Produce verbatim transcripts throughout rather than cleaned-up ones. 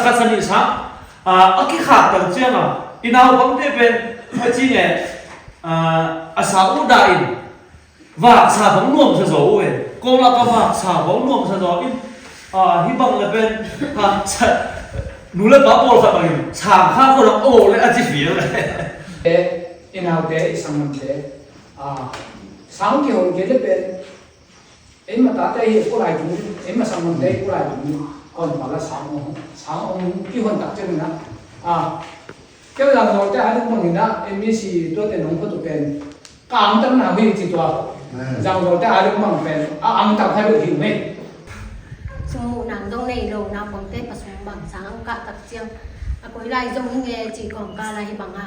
Khat sa nih sa, ah, a kikhak tak ciangin i naupangte pen a ci nge, ah, a sa uh dah in vak sa bang nuam sa zaw uh e. Kong lak a vak sa bang nuam sa zaw in, ah, hih bang le pen, ah, sa, nu le pa pawl khat bangin sang kha ko lak aw le a ci fial le. E, i naute, i sanggamte, ah, sang kihon kei le pen, eima tate hi ko lai tung, eima sanggamte hi ko lai tung, kon pala sang ong, sang ong kihon tak ciangin ah, ah, keu zangzawlte a ding bangin ah, M B C tuate nong photo pen, ka angtanna hi ci tua. Amen. Zangzawlte a ding bang pen, a angtang hai lo hi mei. Sung muh nang dong nei lo, naupangte pasung bang sang ang kah tak ciang, a koi lai zong hi nge ci kong ka lai hi bang a,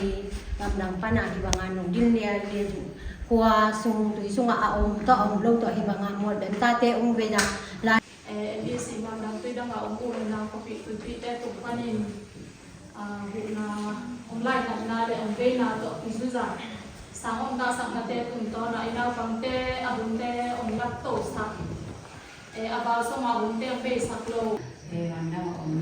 i gamdang pana hi banga nong din liailiai uh. Khua sung tui sungah a om tawh a om lo tawh hi banga mual bem tate ong vei da lai. Eh, M B C gamdang tui dangah om uh na khuapih tuipihte tung panin, ah, huhna om lainatna le om veina tawh kizuzah sang om tahsaknate tungtawnah i naupangte a bunte om lak tosak. E, a val sawma om teng beisak lo. E, gamdang a om,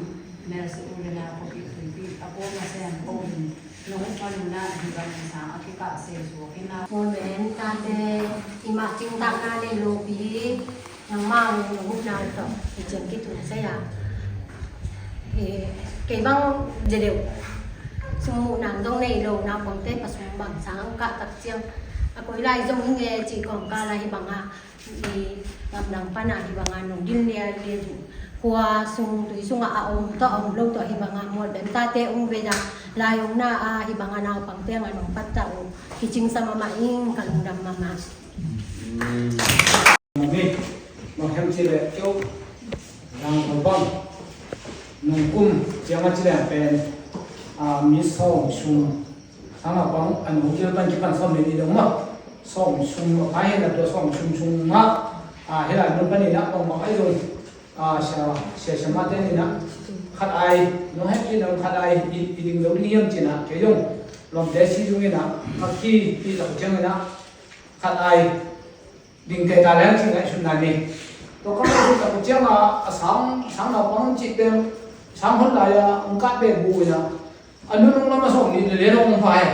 mel su u le na khuapih tuipih a pawl masiang ko in, nong pan na hi bang sang a kikah se suak in a. Pawl men tate i mah cingtakna nei lopi, nangmah nong hupna tawh i ciang kitung saya. E, kei bang zedeuh sung muh nang dong nei lo, naupangte pasung bang sang ang kah tak ciang, a koi lai zong hi nge ci kong ka lai hi banga, i gamdang pana hi banga nong din liailiai uh. Khua sung tui sungah a om tawh a om lo tawh hi banga mual bem tate ong vei da lai ong na a hi banga naupangte nga nong pattah uh. Kicing sa mahmah ing, ka lungdam mahmah. Mami, bang hem ci le keu, nang bang nong kum ciang a ci le pen, a, mi sawm sung Sangah bang a nung kil pan kipan sawm le nih dong mah. Sawm sung a pai hen a tua sawm sung sung mah. A, hela nung panin a bang bang ai zong. A, sia, sia, sia mate nin a khat ai, nung hek nin a khat ai, i, i ding lo ding hiam cin a, kei zong lawmte si zong in a, a ki, i lo ciang in a khat ai. Ding te ta leng cih ngaihsutna ni. Tua ka ngaihsut tak uh ciangin a sang, sang naupang cih pen sang hon lai a hong kah bek bu in a, a nunung lam a sawm nih le le hong pha hi.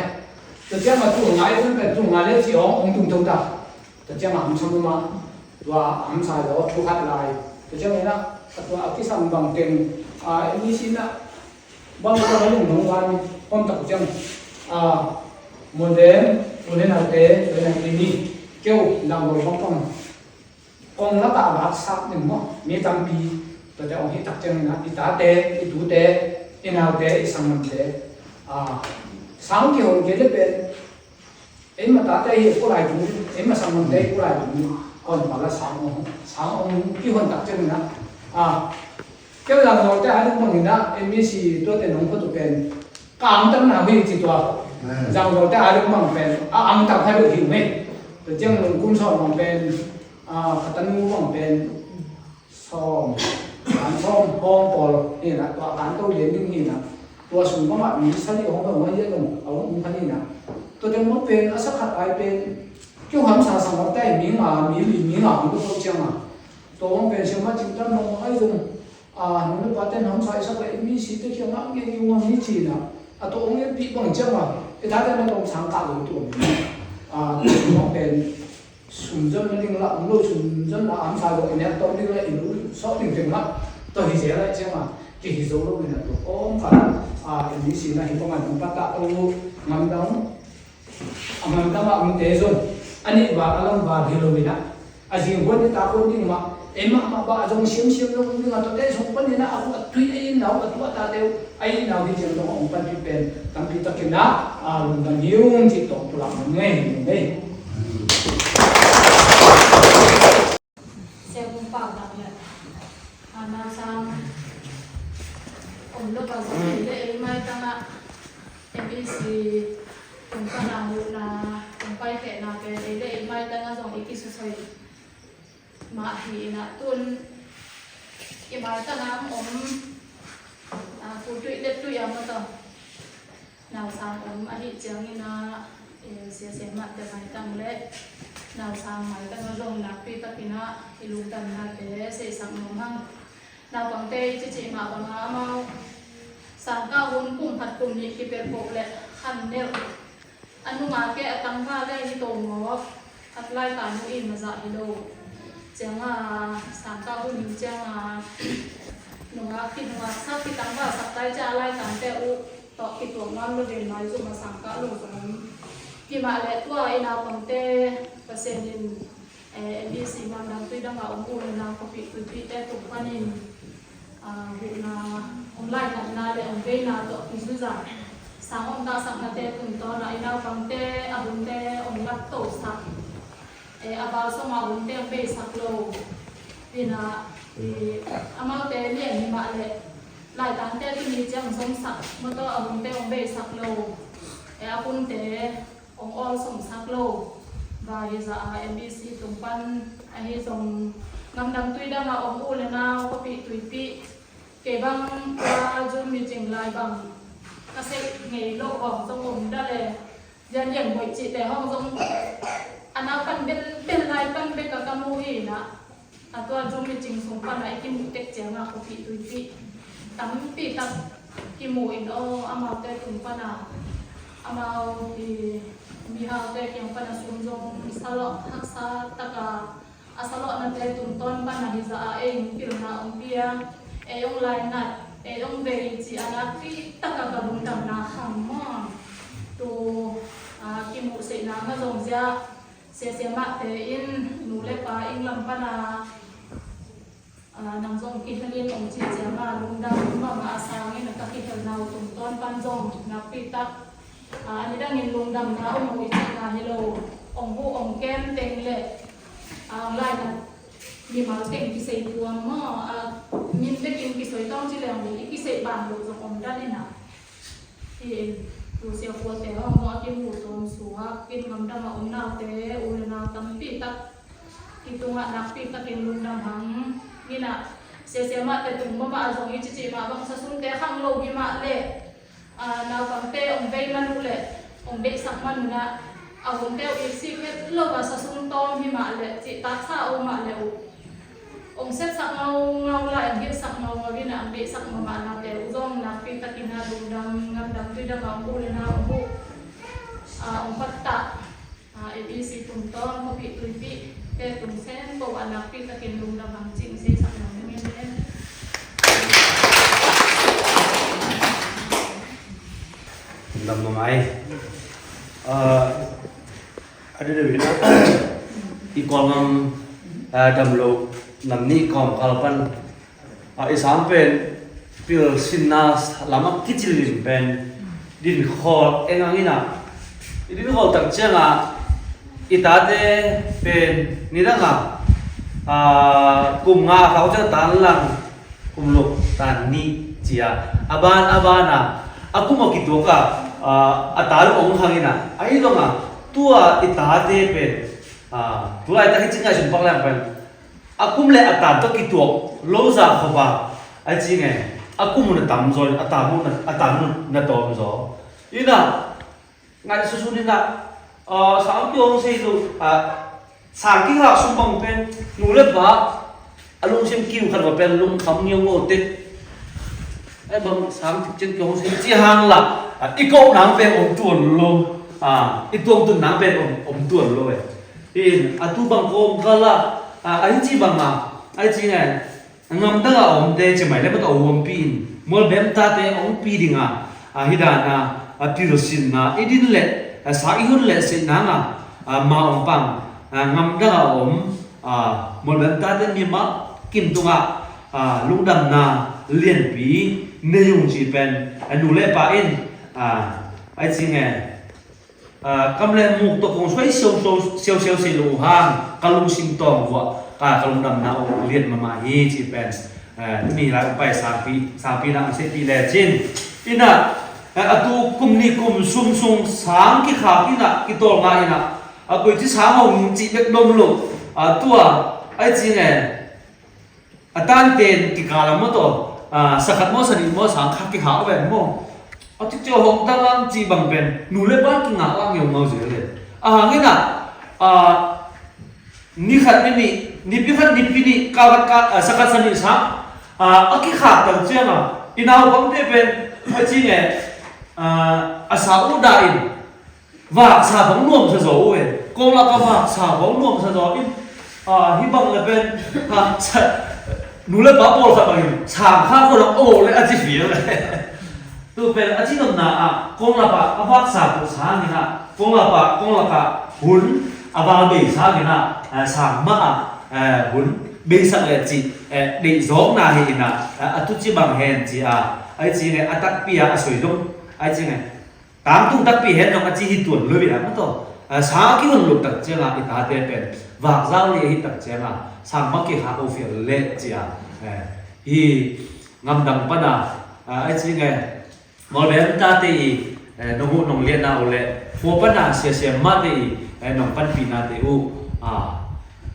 Tua ciangin a tul nga i un pen tul nga le cih hong, hong tung to ta. Tua ciangin a hamsa mah, tua hamsa zaw thu khat lai. Tua ciangin a, a tua a kisam bang teng, a, i ni sin a, bang ka lung nong van pom tak ciang, a, modern, u le naute, u le naute ni, keu, nang lo bang pom. Kong la ta lak sak ning maw, mi tampi, tua te ong hi tak ciang ina, i tate, i tute, i naute, i sanggamte, a, sang kihon kei le pen, eima tate hi ko lai tung, eima sanggamte hi ko lai tung, kon pala sang ong, sang ong kihon tak ciang ina, a, keu zangzawlte a ding bangin a, M B C tuate nong photo pen, ka angtanna hi ci tua. Amen. Zangzawlte a ding bang pen, a angtang hai lo hi mei. Tua ciang nong kum sawm bang pen, a, ka tanu bang pen, sawm, kan sawm, hong pawl, hi na, tua kan to lian ding hi na. Tua sung bangah mi sali hong hong hi a dong, a hong hong hi na. Tua teng bang pen, a sa khat ai pen, kiu hamsa sang bang tai, mi nga, mi li, mi nga, hong ko ciang a. Tua bang pen, siang ma cing tan hong ai dong, a, nong le pa ten hamsa i sak le, mi si te kiang a, nge nge wang ni ci na. A tua hong en pi bang ciang a, e ta ten a tong sang ka lo tua. A, tua bang pen, Sum zon na ding la, um lo sum zon la, am sa lo, i nek tawh ding la, i lu sawh ding teng la, tawh hi zel lai ciang a, ki hi zo lo in a tua kawm khat, a, M B C na hi pawng a ding patak lo, ngamdang, a ngamdang a umte zong, a nih val, a lam val hi lo in a, a zing huan i tak huan ding mah, ei mahmah bah a zong siamsiam lo ding a, tuate zong pan in a, a, a tui ei in lau, a tuah tate uh, a itna uh hi ciang dong a hong panpih pen tampi takin ah, a, lungdam hi ung cih tawh pulak ngei hi ung ei. Sia Bung Pak Dang le, a, nausang om lo ka zong ei le ei maitang ah M B C tung pan a muhna, tung paikhiatna pen ei le ei maitang ah zong i kisusoi mah hi in ah, tun i maitang ah om, a, Pu Tuih le Tuih a mawtaw nausang om ahih ciangin ah, e, Sia Sian Mahte maitang le nausang maitang ah zong nakpi takin ah i lungdamnate seisak nuam hang. Naupangte i cicih mah banga amau sangkah hun kum khat kum nih kipelh phoh le khan nelh a nunga ke a tangval le hi to ngawk a laitan uh i mazah hi lo. Cianga sangkah hun cianga nungak ki nungak sak ki tangval sak tai cia a laitante uh tawh kituak nuam lo den mai zuma sangkah lo zong. Himah le tua i naupangte Pasian in eh, M B C mandang tui danga om u le nau khuapih tuipihte tung panin ah, huhna om lainatna le om veina tawh kizuzah sang om tahsaknate tungtawna i naupangte a hunte om lak tosak eh, a val soma hunte om beisak lo. Ina i amaute lian himah le laitante tuni ciang zomsak motor a hunte om beisak lo. Eh, a hunte ong awl songsak lo. Vai hi za a M B C tung pan ahi zong ngamdang tui danga om u le nau khuapih tuipih kei bang tua Zoom meeting lai bang ka seh ngei lo hong zong om da le zian lian boih cihte hong zong a nau pan belbel lai pan bek ka ka mu hi na. A tua Zoom meeting sung pana i kimuh tek cianga khuapih tuipih tampi tak kimu in aw amaute tung pana amau i mihaute kiang pana sum zong salawh haksa taka a salawhnate tungtawn pana hi za a ei hong pilna hong pia ei hong lainat ei hong vei ci a nakpi taka ka lungdamna khang maw tu a kimuh seihna ma zong zia Siasia mahte in nu le pa inn lam pana ah, nang zong kihelin ong ci cianga lungdam mama a sangin a ka kihelna uh tungtawn pan zong nakpi tak ah, a nidangin lungdamna ong uh i cihna hi lo ong huh ong kem teng le ah, laina mimal teng kisei tuam maw ah, min bekin kisoi tawng ci leng i kisei ban lo zong om dan ina. Hi in, tu sia kuate hong zong a kimu tuam suak in ngamdang a om naute u le nau tampi tak kitungah nakpi takin lungdam hang. Nginah siasia mahte tung mama a zong i cici mah bang sasunte khang lo hi mah le ah, naupangte ong vei man uh le ong deihsak man unah a hunte uh i sik het lo a sasun tawm hi mah le cih taksa uh mah le uh. Ong sepsak ngaungau lai, ong hilhsak ngaungau in a, ong deihsak mahmah nate uh zong nakpi takin a lungdam ngamdam tuidam a ong bu le na ong bu a ong pattah a, A B C tum tawng khuapih tuipih te tum sen ko a nakpi takin lungdam ang cing seisak nang ding in le. Lungdam mahmah ei. A deuh deuh in a i Kawlgam a dam lo nam nih kawmkal pan a i sam pen pilsinna lamah kicilin pen dinkhawl engang in a i dinkhawl tak ciangah i tate pen nidangah a kum nga khau ciang tan lang kum luk tan nih cia a ban a ban a a kum a kituak a a ta lu ong khang in a ahi zongah tua i tate pen a tulaitak hi ci ngaihsun pak leng pen a kum le a tan tawh kituak lo za khop a a ci nge a kum hun a tam zaw a ta mun a ta mun na tawm zaw in a ngaihsun in a sang kio hong sei lo a sang kihak sung bang pen nu le pa a lungsim kiu khat va pen lungkham ngiau ngau te. Ai bang sang cin kio hong sei ci hang la i ko nang pen om tuan lo a i tuang tun nang pen om om tuan lo e. In a tu bang kawm kala a hi ci bang a ai ci ngai. Ngamdang a omte cimai le mata a huampi in mualbem tate a hongpi dinga a hi dana a pilsinna i din le a sa i hun le sih nanga a ma ong pang a ngamdang a om a mualbem tate mima kim tunga a lungdamna lianpi nei ung ci pen a nu le pa in a ai ci nge. Kam le muk tawh kong suai siausiau sei lo uh hang ka lungsim tawng vuah ka lungdamna uh lian mahmah hi ci pen mi lai uh pai sangpi sangpi na ang seipih lecin inah a tu kum ni kum sum sung sang kikhak inah kitawlnga inah a koici sang hong cih bek dom lo a tua ai ci nge. A tanten kikal a maw taw a sakhat maw sanih maw sang khat kikha a ven maw a tikcio hong tang ang ci bang pen nu le pa kingak lak ngeungau zel le a hangin a ni khat ni nih nipi khat nipi nih kal khat kal sakhat sanih sang A, a kikhak tak ciangah i naupangte pen a ci nge, a, a sa uh dah in vaksa bang nuamsa zaw uh e. Kong lakah vaksa bang nuamsa zaw in, a, hih bang le pen, a, sa, nu le pa pawlkhat bangin sang kha kho dang aw le a ci fial le. Tu pen a ci nopna ah kong lakah a vaksa pawh sang in ah, kong lakah, kong lakah hun a val bei sang in ah, a, sang mah ah, a, hun beisak le cih, a, deih zawkna hi in ah, a, a tu ci bang hen ci a, a ci nge a takpi ah a soi zong, a ci nge tangtung takpi hen zong a ci hi tuan lo in ah, maw taw. A, sang a kihon lo tak ciangah i tate pen vakzau le hi tak ciangah sang mah kikhak uh fial le ci a, a, hi ngamdang pan a, a, a ci nge Mualbem tate i, eh, nong huh nong liatna uh le khua pana siasia mahte i, eh, nong panpihnate uh, a,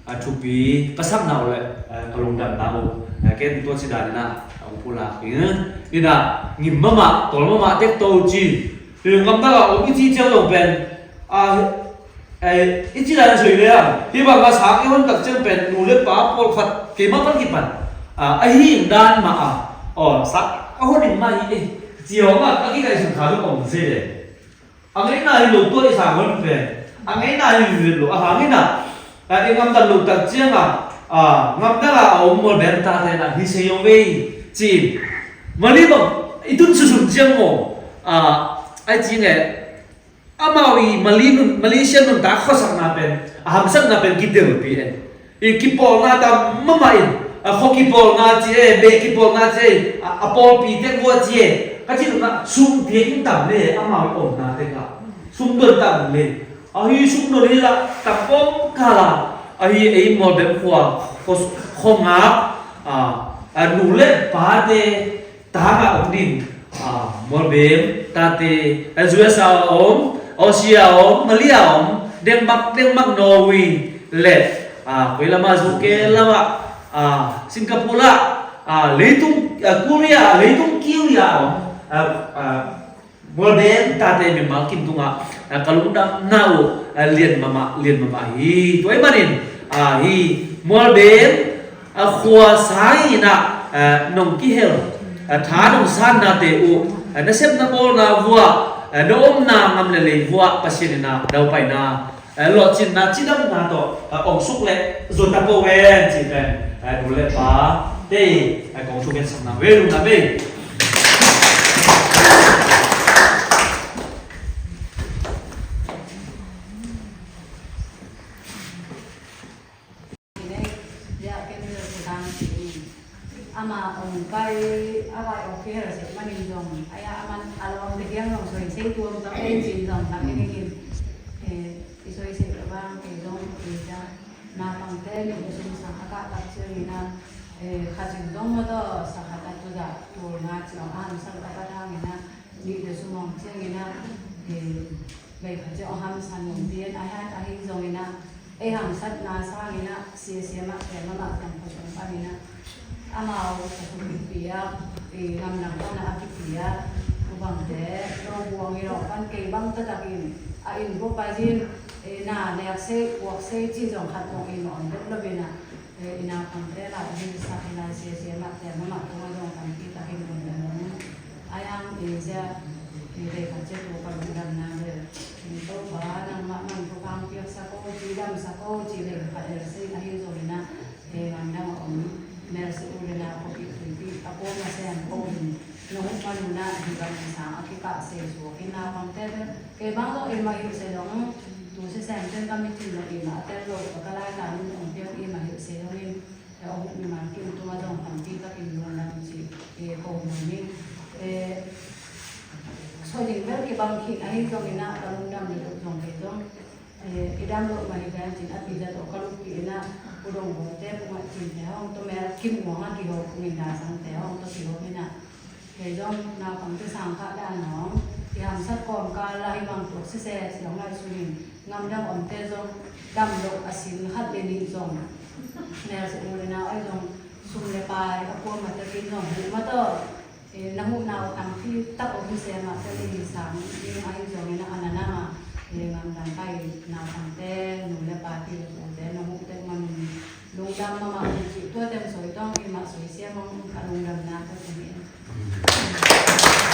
a thupi ka sakna uh le, eh, ka lungdamna uh, eh, ken tua ci danin ah, a hong pulak ing. Ina, ngim mahmah, tol mahmah tek to ci. Ngamdang a om i ci ciang zong pen, a, Ei, i ci dan soi le a, hih bang a sang i hon tak ciang pen nu le pa pawlkhat keimah pan kipan, a, a hi in dan mah a, aw, sang a hon in mah hi e, ci hong a, a kikaih sun kha zong om se le. A ngeina hi lo tua i sang hon pen, a ngeina hi lo a hang in a, a, i ngamdang lo tak ciang a, a, ngamdang a a om Mualbem tate na hi se hong vei, ci. Mali bang, i tun susun ciang maw, a, a ci nge, Amau i Mali nun, Malaysia nuntak khuasakna pen, a hamsatna pen kidelpi e. I kipawlna tam mahmah in, a khua kipawlna ci e, beh kipawlna ci e, a, a pawlpi teng vua ci e. Ka ci nuna sum piak in tam le, amau i omna teng ah. Sum don tam le. Ahi sum don hi la, tam pawm kala. Ahi ei Mualbem khua, khua, khua ngak, a, a nu le pate, Tanga om din, a, Mualbem tate, a, U S A om, Aussie om, Malaysia om, Denmark, Denmark, Norway, le, a, koi lama, U K lama, a, Singapore la, a, leitung, a, Korea, leitung Korea om, a, a, Mualbem tate mimal kim tunga, a, ka lungdamna uh, a, lian mahmah, lian mahmah hi. Tua ahih manin, a, hi Mualbem, a khua sang in ah, eh, nong kihel, eh, tha nong sannate uh, eh, na sepna bawlna vuah, eh, na omna ngam le lei vuah Pasian in ah daupaina, eh, lawhcinna cidamna tawh, eh, ong suk le zuata ko ven cih pen, eh, nu le pa te, eh, kong thukensakna ve lungna ve. Hi nei, ya ken le kudang si. Ama ong kai, a vai ong kihel sek manin zong, aya aman a lawmte kiang zong soi sei tuam tak ei cin zong tak ei dingin. Eh, i soi sei ka bang, kei zong, kei za. Naupangte nih le sum sang a kah tak ciangin ah, eh, khat in zong maw taw, sa khat a tu zah, tul nga ciang a hamsat a kah hangin ah, nih le sum hong ciangin ah, eh, bei khat ciang a hamsat hong pian, a hiat a hi zongin ah, ei hamsatna sangin ah, sia sia mah, sia mah mah tang khat hong panin ah, amau ka sum piak, eh, ngamdang pan a kipiak, u bangte, no buang i rawh pan kei bang taktakin, a inn bup pai zin, eh, na nek sei, puak sei ci zong khat kong i nawn deuh lo in ah, eh, i naupangte la, i sak i lai sia sia mah, sia mah mah tungah zong tampi takin um deuh lo. A yang i zia, i rei khat cia tu ka lungdamna deuh. Topa, nangmah man ko kang piaksak o, cidamsak o, ci rei khat el sei ahi zongin ah, eh, ngamdang a om, Mercy U le na khuapi tuipi a kuama sem ko in, na huk man un ah, hi bang in sang a kikah sei suak in naupangte bel, kei bang lo i mah hilh se dong, tu sisem ten ka mi cin lo i mah a tel lo, ka ka lai ka min ong piang i mah hilh se dong in, eh, a huk mimal kim tungah zong tampi takin lungdam ci, eh, ko hmun in, eh, soi ding bel kibang khin ahi zongin ah, ka lungdam le zong kei zong, eh, i dam loh mah hi ven cin a pi zat aw ka luppi in ah, Pu Dong Bawlte, Pu Ngat Cinte hong tawh mel kim uang a kiho, Pu Nginda Sangte hong tawh kiho in ah, kei zong naupangte sang khah dan hong, i hamsat kawmkal a i mang tuak sese, si hong ngaihsun in, ngamdang omte zong dam loh a sin khat le nih zong, mel si u le nau ahi zong, sum le pai a kuamah takin zong huh mah tawh, eh, na huhna uh tampi tak om hi se mah, tel in sang ding ahi zongin a na na mah, eh, ngamdang pai naupangte, nu le pate le pute na huh tek man un lungdam mahmah un cih tua teng soi tawng i mah soi sia mah un a lungdamna